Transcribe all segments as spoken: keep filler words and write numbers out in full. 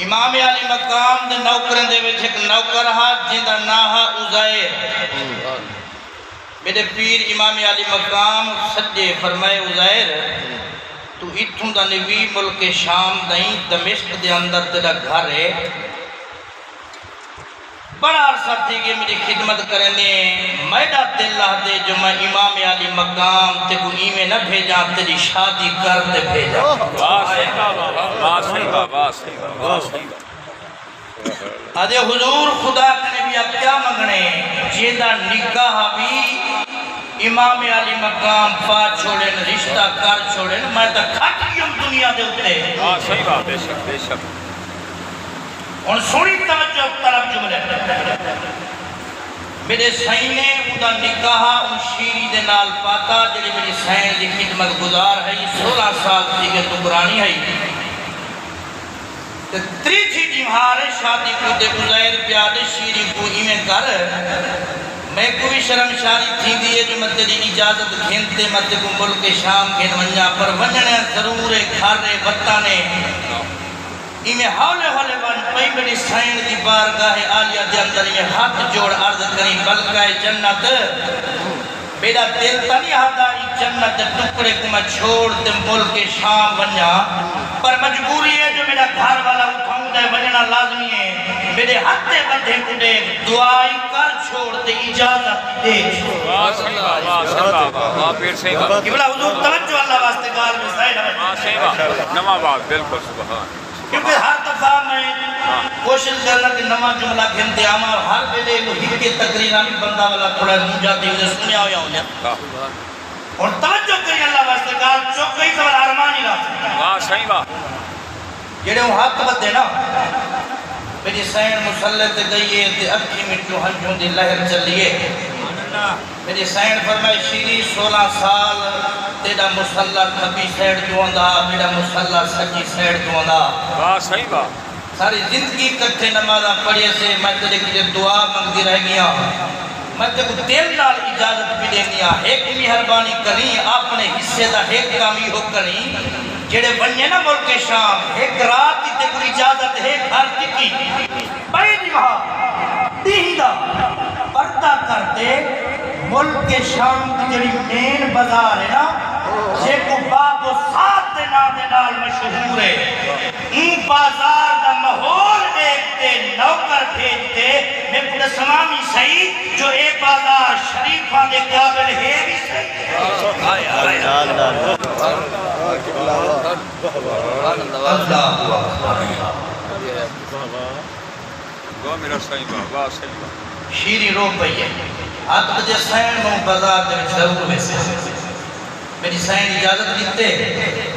امام عالی مقام دے نوکراں دے وچ ہک نوکر ہا، جیندا ناں ہا عزیر۔ میݙے پیر امام عالی مقام سڄے فرمائے، عزیر، توں اتھوں دا نوی، ملک شام دئیں، دمشق دے اندر تیݙا گھر ہے۔ بڑا عرصہ تھی ڳئے میݙی خدمت کریندے، میݙا دل آہدے جو میں امام عالی مقام تیکوں ایویں نہ بھیجاں، تیݙی شادی کر تے بھیجاں۔ واہ سئیں واہ، واہ سئیں واہ، واہ سئیں واہ، واہ سئیں واہ۔ آہدے حضور، خدا کنے ٻیا کیا منگݨے، جیندا نکاح وی امام عالی مقام پا چھوڑن، رشتہ کر چھوڑن، میں تاں کھٹ ڳیوم دنیا دے اتے۔ واہ سئیں واہ، بے شک، بے شک۔ ہݨ سوہݨی توجہ طلب جملے۔ میݙے سئیں نے اوندا نکاح اوں شیری دے نال پاتا، جیڑھی میݙی سئیں دی خدمت گزار ہئی، سولہ سال تھی ڳئے نوکراݨی ہئی۔ تے تریجھی ݙیہاڑ شادی کوں تے عزیر پیا آہدے، شیری کوں ایویں کر، میکوں وی شرمساری تھیندی ہے جو میں تیݙی اجازت گھن تے میں تیکوں ملک شام گھن ونڄاں، پر ونڄݨا ضرور ہے، گھر ہے، وطن ہے۔ ایویں ہولے ہولے ونڄ پئی میݙی سئیں دی بارگاہ عالیہ دے اندر، ایویں ہتھ جوڑ عرض کریں، ملکہ جنت، میݙا دل تاں نی آہدا ایں جنت دے ٹکڑے کوں میں چھوڑ تے ملک شام ونڄاں، پر مجبوری ہے جو میݙا گھر والا اتھاؤں دا ہے، ونڄݨا لازمی ہے۔ میݙے ہتھ تے ٻدھے کوں ݙیکھ، دعا ای کر چھوڑ تے اجازت ݙے چھوڑ۔ واہ سئیں واہ، واہ سئیں واہ، واہ، واہ پیر سئیں واہ۔ قبلہ حضور توجہ اللہ واسطے ڳالھ وچ ظاہر ہے۔ واہ سئیں واہ، نواں واہ، بالکل سبحان۔ کیونکہ ہر دفعہ میں کوشش کرنا کہ نواں جملہ گھن تے آواں، ہر ویلے ایہو ہکے تقریر آ وی بندہ والا تھوڑا مونجھا تھی ونڄے، سݨیا ہویا ہوندے۔ ہاں۔ ہݨ توجہ کریں اللہ واسطے، ڳالھ چک ڳئی تاں ول ارمان ہی رہ سڳدا۔ واہ سئیں واہ۔ جیڑھے اوں ہتھ ٻدھے نا، میݙی سئیں مصلی تے ڳئی ہے تے اکھیں وچوں ہنجوں دی لہر چلی ہے۔ میݙی سئیں فرمائے، شیری، سولہ سال تیݙا مصلی کھٻی سائیڈ توں آندا، میݙا مصلی سڄی سائیڈ توں آندا۔ واہ سئیں واہ۔ ساری زندگی کٹھے نمازاں پڑھیسے، میں تیݙے کیتے دعا منگدی رہ ڳیاں۔ میں تیکوں دل نال اجازت پئی ݙیندی ہاں، ہک مہربانی کریں، اپݨے حصے دا ہک کم ایہو کریں، جیڑھے ونڄے نا ملک شام، ہک رات دی تیکوں اجازت ہے، گھر ٹکی۔ پئے ݙیہاڑ، ݙینہہ دا پردہ کر تے ملک شام دی جیڑھی مین بازار ہے نا، جیکوں باب و سعد دے ناں دے نال مشہور ہے، اوں بازار دا ماحول ݙیکھ تے نوکر بھیج تے میکوں ݙسواویں سہی جو اے بازار شریفاں دے قابل ہے وی سہی۔ اللہ اکبر۔ واہ میرا سائیں واہ، واہ سائیں واہ۔ شیری رو پئی ہے۔ ہتھ ٻدھے، سئیں، میں بازار دے وچ ضرور ویساں۔ میݙی سئیں اجازت ݙتے،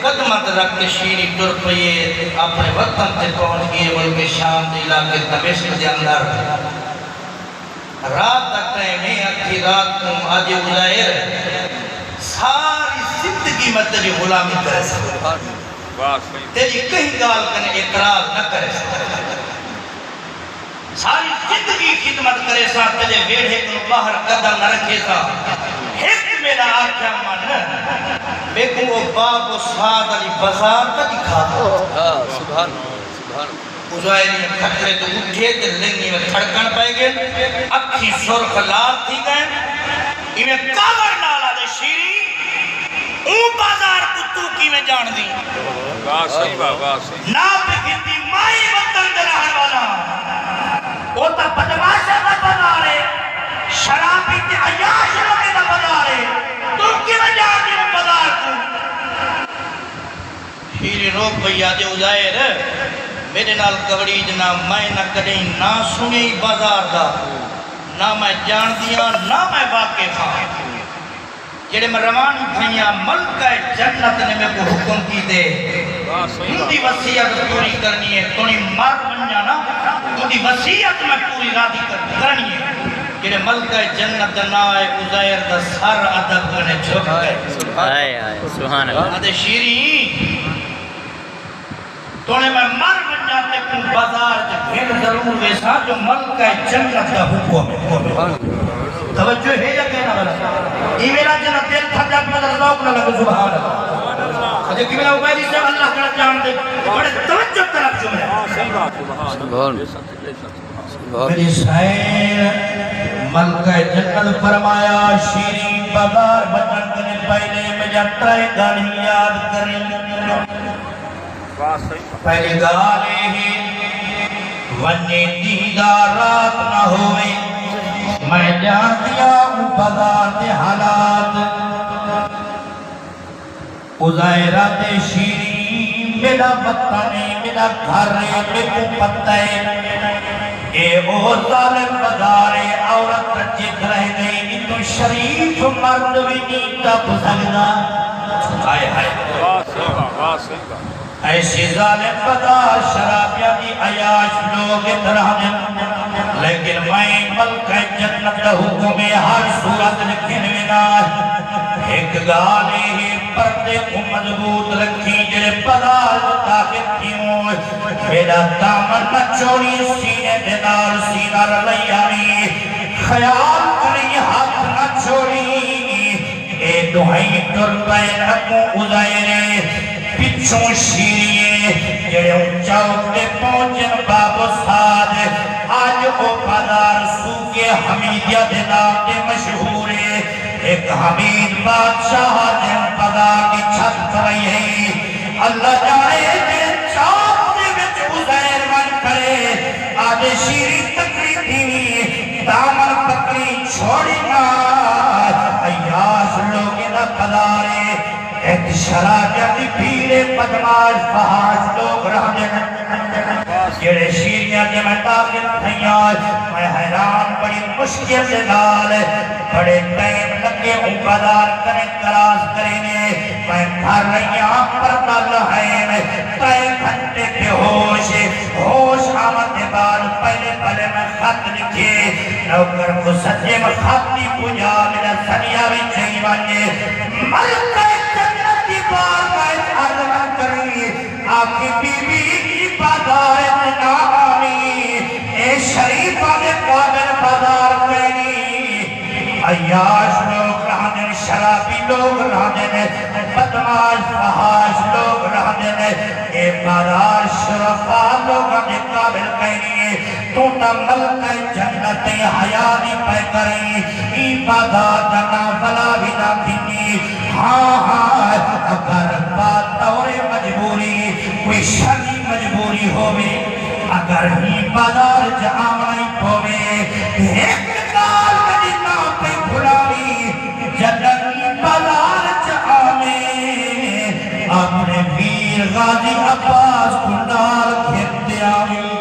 قدماں تے رکھ کے شیری ٹر پئی ہے، اپݨے وطن تے پہنچ ڳئی ہے، ملک شام دے علاقے دمشق دے اندر۔ رات دا ٹائم ہے، ادھی رات کوں آہدے، عزیر، ساری زندگی میں تیݙی غلامی کریساں۔ واہ سئیں۔ تیݙی کہیں ڳالھ کنے اعتراض نہ کریساں۔ ساری زندگی خدمت کریساں، تیݙے ویڑھے کنوں ٻاہر قدم نہ رکھیساں۔ ہک میݙا آکھیا من، میکوں او باب و سعد آلی بازار تاں ݙکھا۔ ہاں، سبحان اللہ، سبحان اللہ۔ عزیر ایویں کھٹڑے توں اٹھے تے لنگی میں تھڑکݨ پئے ڳئے، اکھیں سرخ لال تھی ڳئے۔ ایویں کاوڑ نال آہدے، شیری، اوں بازار کوں توں کیویں ڄاݨدیں؟ واہ سئیں واہ، واہ سئیں۔ نہ پئے گھندی مائی وطن دے رہݨ والا۔ او تاں بدمعاشاں دا بازار ہے، شرابی تے عیاش لوکیں دا بازار ہے۔ توں کیویں ڄاݨدیں اوں بازار کوں؟ شیری رو پئی آہدے، عزیر، میݙے نال کوڑیج نہ، میں نہ کݙہیں ناں سݨیا ای بازار دا، نہ میں ڄاݨدی ہاں، نہ میں واقف ہاں۔ جیڑھے میں روانی تھئی ہاں، ملکہ جنت نے میکوں حکم کیتے، واہ سئیں واہ۔ اوندی وصیت پوری کرݨی ہے، توڑیں مر ونڄاں نا، اوندی وصیت میں پوری راضی کر-، کرݨی ہے۔ جیڑھے ملکہ جنت دا ناں ہے، عزیر دا سر ادب کنے جھک ڳئے۔ ہائے ہائے، سبحان اللہ۔ آہدے، شیری، توڑیں میں مر ونڄاں تیکوں بازار چ گھن ضرور ویساں، جو ملکہ جنت دا حکم ہے۔ توجہ ہے یا کائنی بھلا؟ ایویں نہ جنہاں دل تھک ڳیا، مگر ذوق نہ لڳے، سبحان اللہ۔ اڄ قبلہ عبیدی صاحب اللہ کر ڄاݨدے، بڑے توجہ طلب جملے۔ سبحان۔ میݙی سئیں ملکہ جنت فرمایا، شیریں بازار ونڄݨ کنیں پہلے میݙیاں ترائے ڳالھیں یاد کریں۔ پہلی ڳالھ اے ہے، ونڄے ݙینہہ دا رات نہ ہووے، میں ڄاݨدی ہاں اوں بازار دے حالات۔ عزیرہ تے شیریں، میݙا وطن اے، میݙا گھر اے، میکوں پتہ اے۔ اے او ظالم بازار اے، عورت تے جتھ رہ ڳئی، اتوں شریف مرد وی نی ٹپ سڳدا۔ ہائے ہائے۔ واہ سئیں واہ، واہ سئیں واہ۔ ایسی ظالم بازار شرابیاں دی عیاش لوگ اتھ رہندن، لیکن میں ملکہ جنت دا حکم اے، ہر صورت وچ گھن وینداں۔ ہک ڳالھ اے ہے، پردے کوں مضبوط رکھیں، جیڑھے بازار وچ داخل تھیویں، میݙا دامن نہ چھوڑیں، سینے دے نال سینہ رلائے آویں، خیال کریں ہتھ نہ چھوڑیں۔ اے ݙوہائیں ٹر پئن اڳوں عزیریں، پچھوں شیریں، جیڑھے اوں چوک تے پہنچن باب سعد۔ اڄ او بازار سوق حمیدیہ دے ناں تے مشہور اے۔ ہک حمید بادشاہ جیں بازار دی چھت کرائی ہئی۔ اللہ ڄاݨے جیں چوک دے وچ عزیر ونڄ کھڑے، آہدے شیریں تکڑی تھیویں، دامن پکڑیں چھوڑیں نا۔ عیاش لوگیں دا بازار اے، اتھ شرابیاں دی بھیڑ اے، بدمعاش فحاش لوگ رہندن۔ جیڑھے شیریاں دے میں داخل تھیاں، میں حیران بڑی مشکل دے نال، بڑے ٹائم لڳے اوں بازار کنیں کراس کریندے، میں گھر رہیاں پردہ لہائے، ترائے گھنٹے بے ہوش، ہوش آوݨ دے بعد پہلے پہلے میں خط لکھے، نوکر کوں سݙیم خط دی پڄا، میݙا سݙیا وی چئی ونڄے۔ ملکہ جنت دی بارگاہ وچ عرض کریں، آکھیں بی بی، ایں بازار وچ نہ آویں، اے شریفاں دے قابل بازار کائنی۔ عیاش لوگ رہندن، شرابی لوگ رہندن، بدمعاش فحاش لوگ رہندن۔ اے بازار شرفا لوگاں دے قابل کائنی۔ توں تاں ملکہ جنت ایں، حیا وی پئے کریں، ایں بازار دا ناں ولا وی نہ گھنیں۔ ہاں ہاں، اگر بطور مجبوری کوئی شرعی مجبوری ہووے، اگر ایں بازار چ آوݨا ای پووے، ہک ڳالھ میݙی نہ پئی بھلاویں، جݙاں ایں بازار چ آویں، اپݨے ویر غازی عباس کوں نال گھن تے آویں۔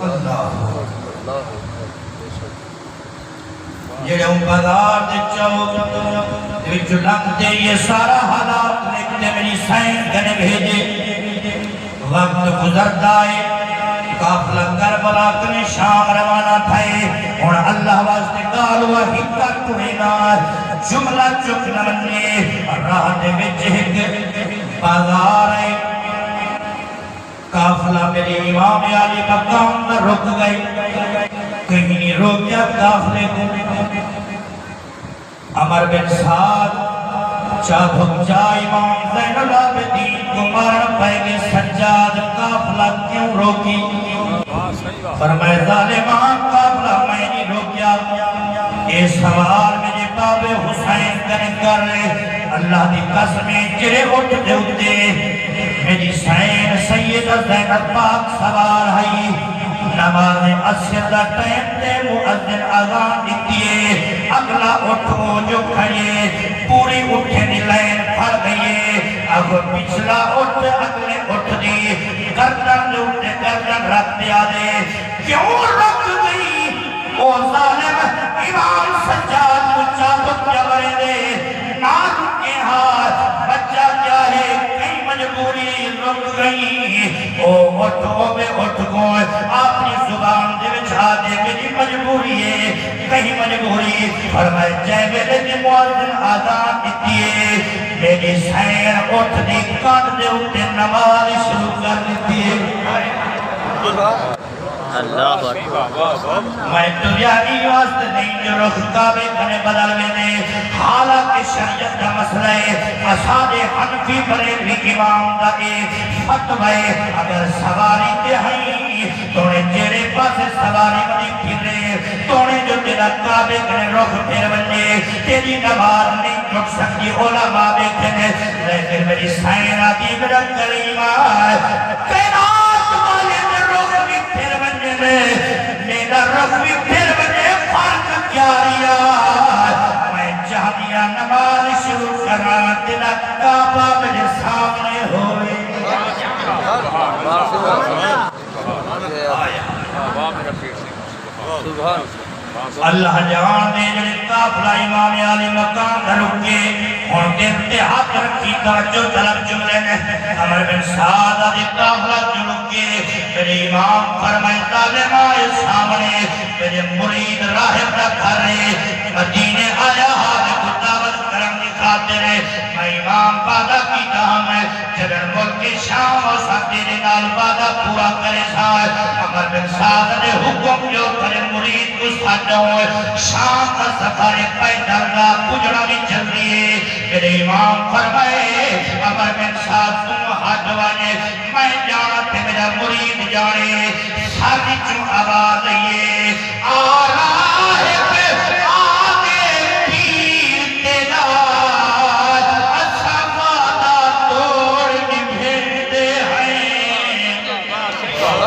اللہ۔ جیڑھے اوں بازار دے چوک وچوں لنگھ تے ایہ سارا حالات لکھ تے میݙی سئیں کنے بھیڄے۔ وقت گزردا اے، قافلہ کربلا کنیں شام روانہ تھئے۔ ہݨ اللہ واسطے ڳالھ وا ہکا ٹرے نہ، جملہ چک نہ ونڄے۔ راہ دے وچ ہک بازار اے، قافلہ میݙے امام عالی مقام دا رک ڳئے، کہیں نی روکیا قافلے کوں۔ عمر بن سعد چابھگ چا امام زین العابدین کوں مارݨ پئے ڳئے۔ سجاد قافلہ کیوں روکی؟ فرمائے، ظالماں، قافلہ میں نی روکیا، اے سوال میݙے بابے حسین کنے کر۔ اللہ دی قسم اے، جیڑھے اٹھ دے اتے میݙی سئین سیدہ زینب پاک سوار ہئی۔ نماز عصر دا ٹائم تے مؤذن اذان ݙتی اے، اڳلا اٹھ او جو کھڑے، پوری اٹھیں دی لائن کھڑ ڳئی اے۔ اڳوں پچھلا اٹھ اڳلے اٹھ دی گردن دے اتے گردن رکھ تے آہدے، کیوں رک ڳئی؟ او ظالم امام سجاد کوں چابک پیا مریندے، نہ رکے ہا، بچہ کیا ہے، کئی مجبوری رک ڳئی۔ او اٹھ، او بے اٹھ ڳئے، اپݨی زبان دے وچ آہدے، میݙی مجبوری ہے، کئی مجبوری۔ فرمائے، جیں ویلے دی مؤذن اذان ݙتی ہے، میݙی سئین اٹھ دی کندھ دے اتے نماز شروع کر ݙتی ہے۔ اللہ اکبر۔ میں ٹریا ایں واسطے نہیں جو رخ کعبے کنے بدل ویندے، حالانکہ شریعت دا مسئلہ ہے، ساݙے حنفی بریلوی امام دا اے فتوی اے، اگر سواری تے ہئیں، توڑے جیڑھے پاسے سواری ودی پھرے، توڑے جو تیݙا کعبے کنے رخ پھر ونڄے، تیݙی نماز نئیں ٹر سڳدی۔ علماء ٻیٹھے نے، لیکن میݙی سئیں آہدی، میݙا کریمہ، کائنات والے دے رخ وی پھر ونڄے نے، میݙا رخ وی پھر ونڄے، فرق کیا رہیا؟ میں چاہندیاں نماز شروع کراں، تیݙا کعبہ میݙے سامݨے ہووے۔ اللہ ڄاݨدے جیڑھے قافلہ امام عالی مقام دا رکے، ہݨ دل تے ہتھ رکھی توجہ طلب جملے نے۔ عمرو بن سعد آہدے قافلہ جو رکے، میݙے امام فرمائے، ظالما، اے سامݨے میݙے مرید راہب دا گھر اے، مدینے آیا ہا میکوں دعوت کرݨ دی خاطر۔ میں امام وعدہ کیتا ہا، میں جݙݨ ملک شام اساں تیݙے نال وعدہ پورا کریساں۔ عمرو بن سعد نے حکم ݙیو، تیݙے مرید کوں سݙ آؤ، شام دا سفر اے، پیدل دا، پڄݨا وی جلدی اے۔ میݙے امام فرمائے، عمرو بن سعد توں ہٹ ونڄ، میں ڄاݨاں تے میݙا مرید ڄاݨے۔ سر وچوں آواز آئی اے، آ راہب، آ ڳئے پیر تیݙا، اساں وعدہ توڑ نبھیندے ہیں۔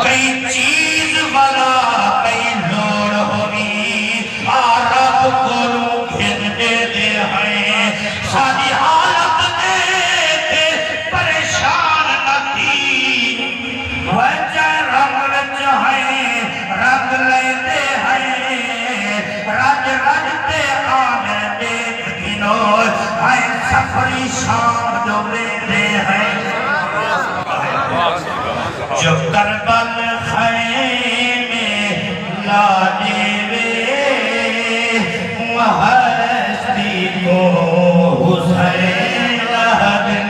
کہیں چیز ولا کہیں لوڑ ہووی، آ رب کولوں گھن ݙیندے ہیں۔ ساݙی حالت ݙیکھ پریشان نہ تھی، وجہ رنگ وچ ہیں، رنگ لیندے ہیں، رڄ رڄ تے آندے ݙیکھ گھنو، ہیں سفری شام جو ویندے ہیں۔ جو کربل خیمے لا ݙیوے، اوں ہستی کوں حسین آہدن۔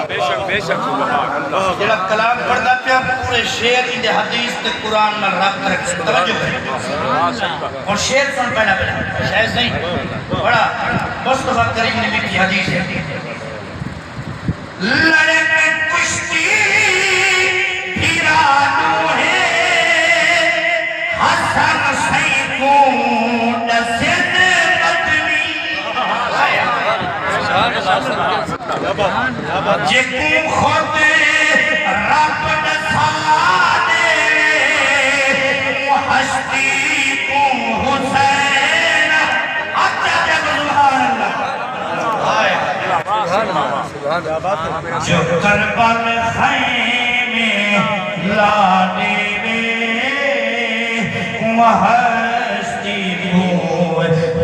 بے شک، بے شک، سبحان اللہ۔ جیڑھا کلام پڑھدا پیا، پورے شعر ایندے حدیث تے قرآن نال ربط رکھدے۔ توجہ کرو۔ ہݨ شعر سݨ پہلا پہلا۔ شاید صحیح۔ بڑا مصطفیٰ کریم دی میٹھی حدیث ہے۔ لڑک کشتی پھرا ݙوہیں، حسن سئیں کوں ݙسن مدنی۔ جیکوں خود رب ݙسا ݙیوے، اوں ہستی کوں حسین۔ اچا تے سبحان اللہ۔ جو کربل خیمے لا ݙیوے، اوں ہستی کوں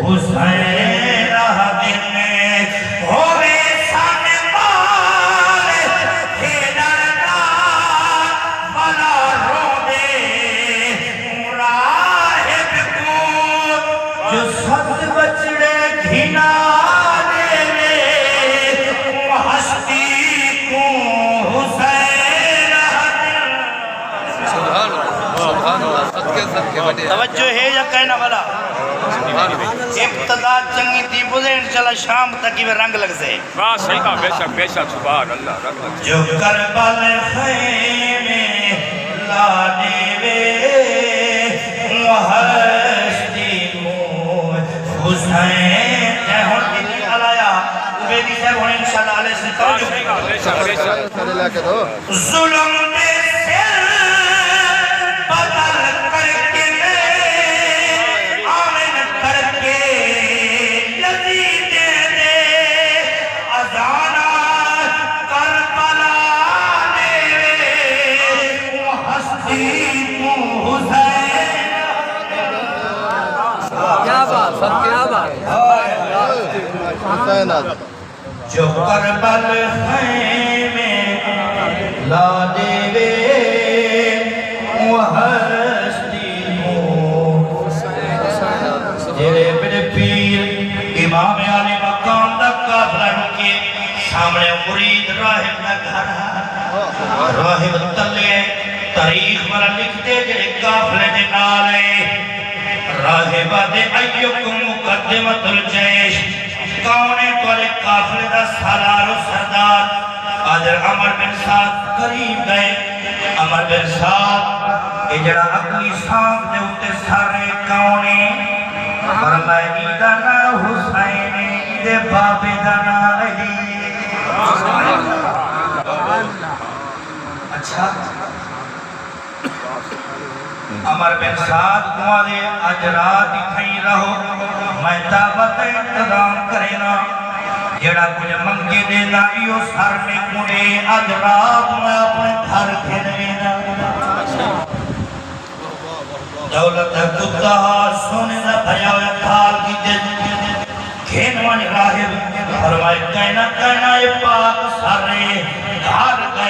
حسین آہدن۔ ہووے سن ٻال کھیݙݨ دا ولا روندے، اوں راہب کوں جو ست ٻچڑے گھنا ݙیوے، اوں ہستی کوں حسین آہدن۔ سبحان اللہ، سبحان اللہ، صدقے، صدقے وݙے۔ توجہ ہے یا کائنا والا؟ ابتدا چنگی تھی ٻدھے، انشاءاللہ شام تک ایویں رنگ لڳسے۔ واہ سیدھا، بے شک، بے شک، سبحان اللہ، رب۔ جو کربل خیمے لا ݙیوے، اوں ہستی کوں حسین۔ اے ہݨ دلی آلا آیا، عبیدی صاحب ہݨ انشاءاللہ آلے سے توجہ۔ بے شک، بے شک۔ ظلم دے سر بدل کر کے، آون کر کے یزیدیں دے اذاناں کربلا دے، اوں ہستی کوں حسین۔ کیا بات، سر، کیا بات۔ حسین آہدن۔ جو کربل خیمے لا ݙیوے، اوں ہستی کوں۔ جیڑھے میݙے پیر امام عالی مقام دا قافلہ رکے، سامݨے مرید راہب دا گھر ہا۔ راہب تلے تاریخ والا لکھدے جیڑھے قافلے دے نال اے۔ راہب آہدے، ایکم مقدمۃ الجیش، کون ہے تہاݙے قافلے دا سالار و سردار حاضر عمر بن سعد قریب ڳئے۔ عمر بن سعد، اے جڑا اڳلی سانگ دے اتے سر ہے، کون ہے؟ فرمایا، ایندا ناں حسین ہے، ایندے بابے دا ناں علی ہے۔ اچھا، عمر بن سعد کوں آہدے، اڄ رات اتھائیں رہو، میں دعوت دا انتظام کرینداں۔ جیڑھا کجھ منگے ݙیندا، ایہو سر میکوں ݙے، اڄ رات میں اپݨے گھر گھن وینداں۔ دولت دا کتا ہا، سونے دا بھریا ہویا تھال کیتے، گھن ونڄ راہب۔ فرمائے، کائنا، کائنا، اے پاک سر ہے۔ گھر ڳئے۔